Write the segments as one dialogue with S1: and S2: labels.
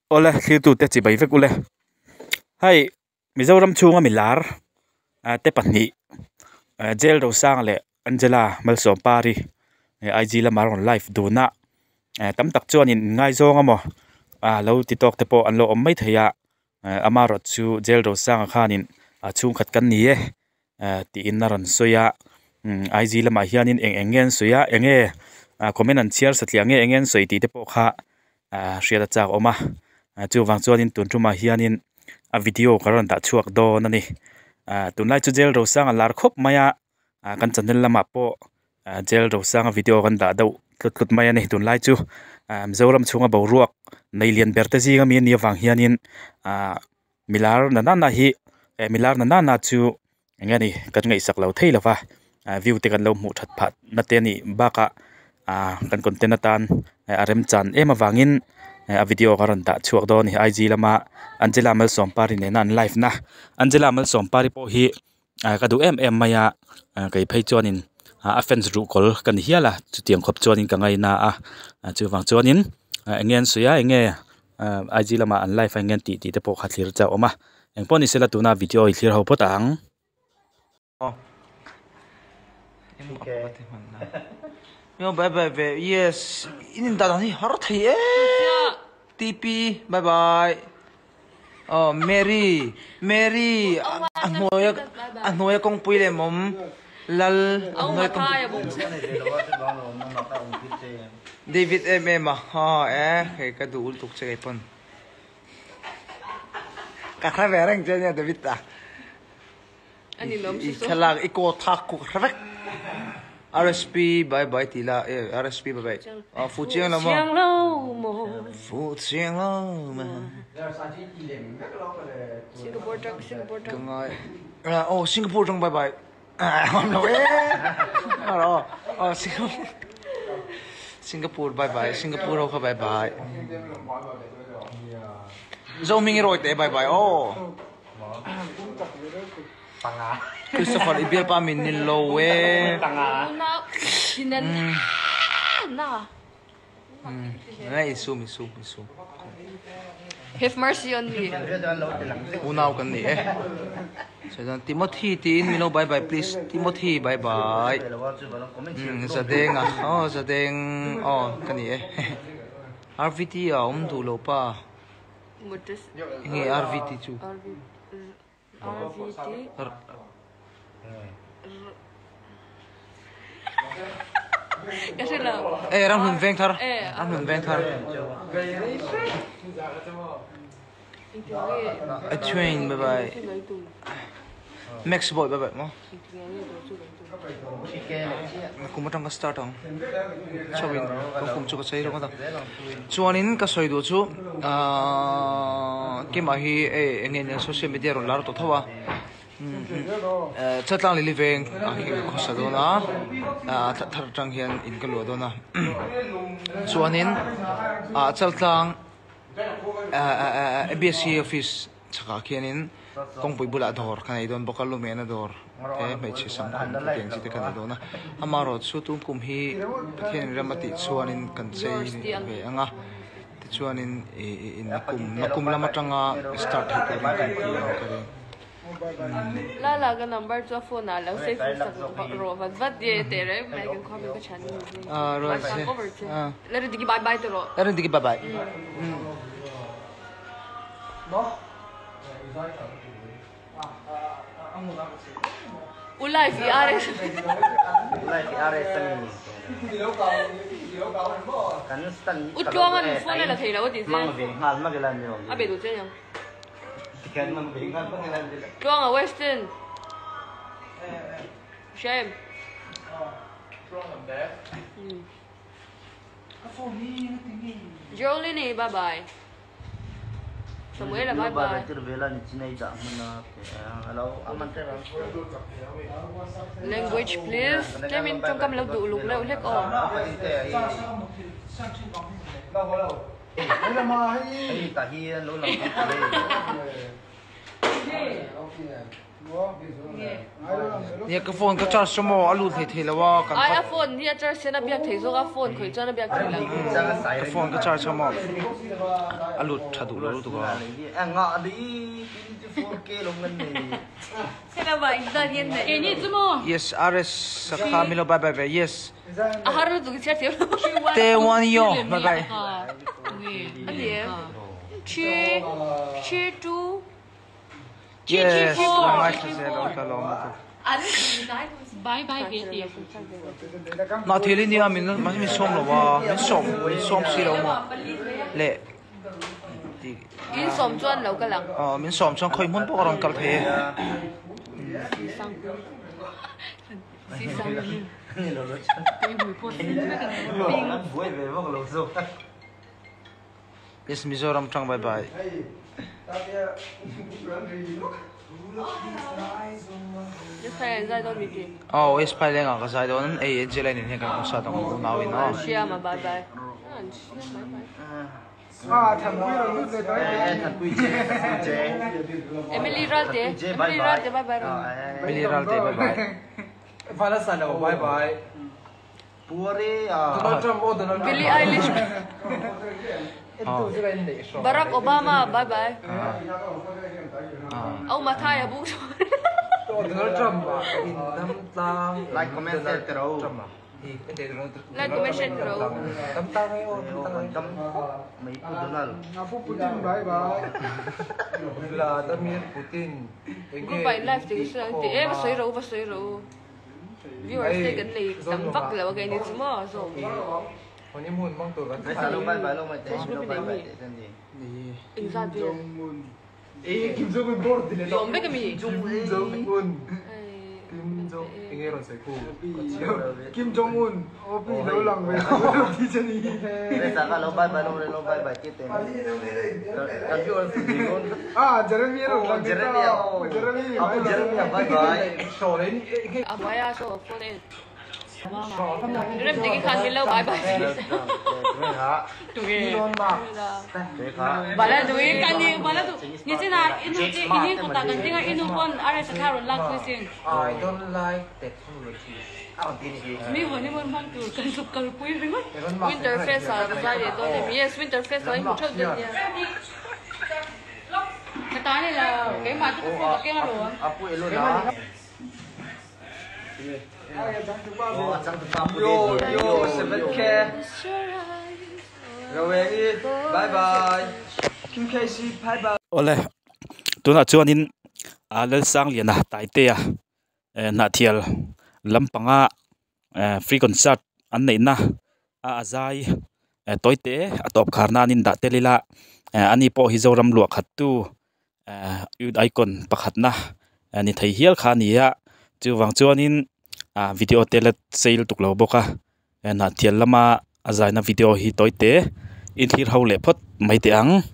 S1: Awle thlirtute chibai vek ule. Hei Mizoram chhunga milar te pahnih Jail Rosanga leh Angela Malsawmpari IG lama rawn live dun a tam tak chuanin inngaizawng emaw lo ti tawk te pawh an lo awm maithei a amaherawh chu Jail Rosanga khanin a chhungkhat kan ni e tiin a rawn sawi a IG lamah hianin eng eng nge an sawi a eng nge comment an chhiar satliah nge eng nge an sawi tih te pawh kha hriat a chak awm a chuvang chuanin tun tumah hianin a video ka rawn dah chhuak dawn a ni tunlai chu jail rosang a lar khawp mai a kan channel lamah pawh jail rosanga video kan dah deuh tlut tlut mai a ni tunlai chu Mizoram chhunga boruak nei lian ber te zing ami a nih avang hianin ahh. Milar na nana hi eh milar na nana chu eng nge ni kan ngaihsak lo thei lova ah view te kan lo hmuh that phah na te a nih bakah ah kan content atan a remchan em avangin a video ka rawn dah chhuak dawn a ni IG lama Angela Malsawmpari nena an live na Angela Malsawmpari pawh hi ah ka duh em em mai a ah kei phei chuanin a fans ruhkawl ka ni hial a chutiang khawp chuanin ka ngaina a chuvang chuanin eng nge an sawi a eng nge IG lamah an live a eng nge an tih tih te pawh kha thlir chauh a awm a eng pawh ni sela tuna video i thlir ho phawt ang.
S2: Bye bye ve yes in in dan hi har thei e TP bye bye. Aw Mary Mary a hnuaia a hnuaia kawngpui leh mawm Lal a hnuaia kawngpui David em em a ha e hei ka duh lutuk che kei pawn ka hre ve reng che ania David a I thlalak i kaw thak khu ka hre vek. RSP bye bye ti la e RSP bye bye a fu chiang lo maw fu chiang lo maw
S3: Singapore tang Singapore tang
S2: ka ngai oh Singapore tang bye bye awm lo e oh Singapore Singapore bye bye Singapore ho kha bye bye Zohming i rawi teh bye bye aw. Christopher i bialpa min ni lo e. Ngai insum insum insum.
S3: Have mercy on me.
S2: Unau kan ni e. Chuan Timothy tiin min lo bye bye please Timothy bye bye. Zadeng a oh Zadeng oh ka ni e. RVT a awm duh lo pa. Enge RVT chu? E Ramhlun Vengthar Ramhlun Vengthar A train bye bye Max boy bye bye maw Kum atang ka start ang chauhin kan kum chu ka chei rawng a chuanin ka sawi duh chu ahh keimah hi hei eng nge nia social media rawn lar tawh tho a chatlang lili veng ah hian ka khawsa dawn a ah thar atang hian in ka luah dawn a chuanin ah chaltlang ah abc office. Chhakah khianin kawngpui bulah dawr ka nei dawn bawk a, lumena dawr te hmeichhe sam khum te tiang chi te ka nei dawn a. Amaherawh chu tun kum hi Pathianin ram a tih chuanin kan chei ve ang a, tichuanin ih nakum nakum lam atanga start theih turin kan ti ang ka ring.
S3: Lala ka number chu a phone ah lo save sak rawh vat vat ye teh reng mai kan khua min ka chhan ni zing. Over che. Lalrindiki bye bye tawh rawh.
S2: Lalrindiki bye bye.
S3: U life i RS. U tluang an phone a la thei lo a ti che. A be duh che aniang. Tluang a Western. Hria em? Jolene bye bye. Samuela bye bye. Language please. Tlemin tawngkam lo duh luk leuh hlek aw.
S2: Nia ka phone ka charge maw a lut thei thei lo a kan
S3: Ai a phone hi a charge hian a biak thei zawk a phone khawih chuan a biak thei lo.
S2: Ka phone ka charge maw a lut tha duh lo lutuk a. Yes RS sakha milo bye bye ve yes.
S3: A har lutuk i chhiar thiam lo.
S2: Te one yo bye bye.
S3: Ani e. Three three two
S2: Yes ngai thla zel lo ka lawm lutuk.
S4: Bye bye ve ti.
S2: Na thil hi nia min min sawm lo a min sawm min sawm si lo maw le ti
S3: In sawm chuan lo kal ang.
S2: Aw min sawm chuan khawi hmun pawh ka rawn kal thei e. Yes Mizoram tang bye bye. Aw yes phai leng ah ka zai dawn ei Angela nen hian kan awm sa tawng ang unau in aw.
S3: Emily Ralte Emily Ralte bye bye.
S2: Emily Ralte bye bye.
S5: Bye bye. Donald Trump aw Donald Trump.
S3: Billie Eilish. Barack Obama bye bye. Au Mathai a buk
S5: Donald Trump ah in dam tlang.
S6: Like comment share te ro.
S3: Like comment share te ro.
S5: Dam tlang ai aw dam tlang.
S6: Dam mai pu Donald.
S5: Apu Putin bye bye. Vladimir Putin.
S3: Group ah in live te ka ti e va sawi ro va sawi ro. Viewers te kan nei tam vak lo a kei ni chu maw zawk. Facebook in nei mi. Engzat vel?
S5: Kim Jong Un bor dile.
S3: Awm vek ami?
S5: Kim Jong Un. Kim Jong enge rawn sawi khu. Kim Jong Un OP lo lang ve ti che ni. Ah Jeremy rawn lang
S6: Jeremy
S5: Jeremy
S6: Jeremy bye bye.
S3: A hmai a saw phone en. Rem tiki khan min lo bye bye.
S4: Bala dui kan ni bala du. Ni china inu chi ini kota kan tinga inu pon are sa tharon lak pui sin.
S5: I don't like technology.
S4: Mi honi mon mang tu kan sup kal pui ringot.
S3: Winter Fest ah ka zai leh dawn em. Yes Winter Fest ah i hmu theuh dawn nia.
S4: Ka ta ni lo keimah chu ka phone ka keng alawm.
S6: Apu elo na.
S5: Yo yo 7K. Rawengi bye bye. Kim KC bye bye.
S1: Awle tunah chuanin a Lalsangliana Taitea Hnahthial lampanga free concert an neihna a azai tawite a tawp khar nan in dah tel ila ani pawh hi Zoram luah khat tu youth icon pakhatna ni thei hial kha a ni a chuvang chuanin video te la sei lutuk lo bawk a Hnahthial lama a zaina video hi tawite in thlir ho leh phawt mai teh ang.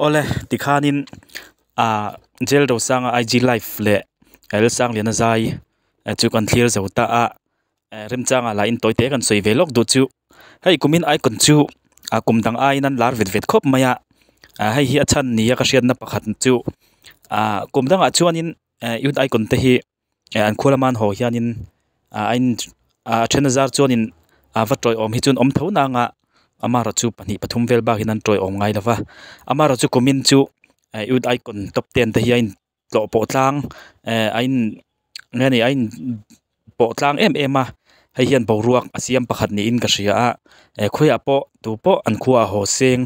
S1: Awle tikhanin ah Jail Rosanga IG live leh Lalsangliana zai chu kan thlir zo ta a remchangah lah in tawi te kan sawi ve lawk duh chu hei kumin icon chu a kum dang aiin an lar vet vet khawp mai a ah hei hi a chhan nia ka hriatna pakhat chu ah kum dangah chuanin youth icon te hi an khua lama an haw hianin ah a in ah a then a zar chuanin a va tawiawm hi chu an awm tho nang a amaherawhchu pahnih pathum vel bak in an tawiawm ngai lo va amaherawhchu kumin chu youth icon top ten te hi a in tlawh pawh tlang eh a in nge ni a in pawh tlang em em a hei hian boruak a siam pakhat niin ka hria a eh khawiah pawh tu pawh an khua a haw seng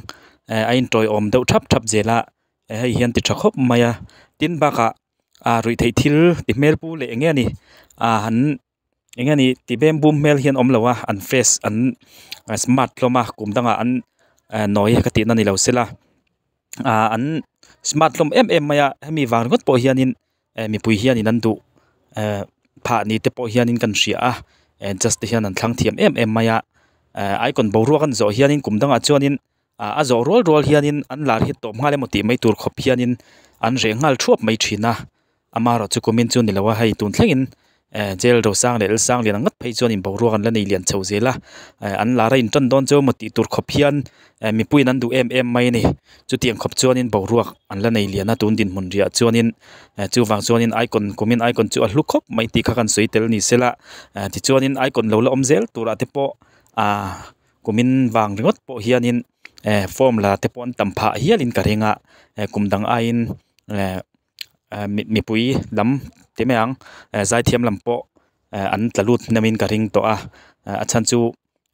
S1: eh a in tawiawm deuh thap thap zel a eh hei hian ti tha khawp mai a tin bakah ah ruih theih thil ti hmel pu leh eng nge ni ah han eng nge ni ti bem bum hmel hian awm lo a an face an smart hlawm a kum dangah an nawi ka tihna ni lo sela ah an smart hlawm em em mai a hemi vang ringawt pawh hianin eh mipui hianin an duh eh phah ni te pawh hianin kan hria a eh just te hian an thlang thiam em em mai a eh icon boruak an zawh hianin kum dangah chuanin ah a zawh rual rual hianin an lar hi tawp nghal emaw tih mai tur khawp hianin an reh nghal thuap mai thin a. Amaherawhchu kumin chu ni lo a, hei tun thlengin eh Jail Rosang leh Lalsanglian ang ngawt phei chuan inboruak an la nei lian chho zel a, eh an lar a intan dawn chu emaw tih tur khawp hian eh mipuiin an duh em em mai a ni. Chutiang khawp chuanin boruak an la nei lian a tun dinhmun riah chuanin eh chuvang chuanin icon kumin icon chu a hlu khawp mai tih kha kan sawi tel ni sela, eh tichuanin icon lo la awm zel turah te pawh ah kumin vang ringawt pawh hianin eh form la te pawh an tam phah hialin ka ring a, eh kum dang aiin eh. Eh mipui lam ti mai ang eh zaithiam lam pawh eh an tla lut hnem in ka ring tawh a eh a chhan chu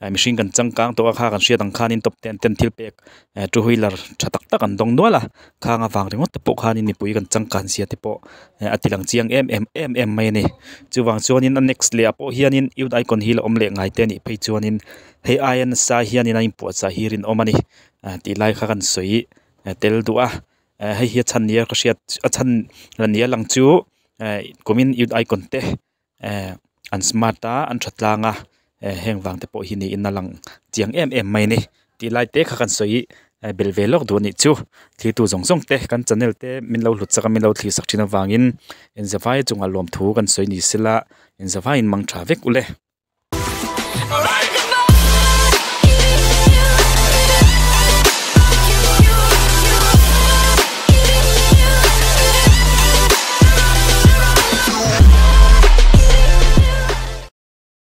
S1: eh mihring kan changkang tawh a kha kan hriat ang khanin top ten ten thil pek eh two wheeler tha tak tak an dawng nual a khang avang ringawt te pawh khanin mipui kan changkan zia te pawh eh a ti lang chiang em em em em mai a ni chuvang chuanin a next leh ah pawh hianin youth icon hi la awm leh ngai te a nih phei chuanin hei aia nasa hianin a inpuahchah hi rinawm a ni eh tih lai kha kan sawi tel duh a. Eh hei hi a chhan nia ka hriat a chhan nia lang chu eh kumin youth icon te eh an smart a an tha tlang a eh heng vang te pawh hi niin a lang chiang em em mai a ni tih lai te kha kan sawi eh belh ve lawk duh a nih chu thiltu zawng zawng te kan channel te min lo hlut sak a min lo thlir sak thin avangin inzavai chungah lawmthu kan sawi ni sela inzavaiin mang tha vek ule.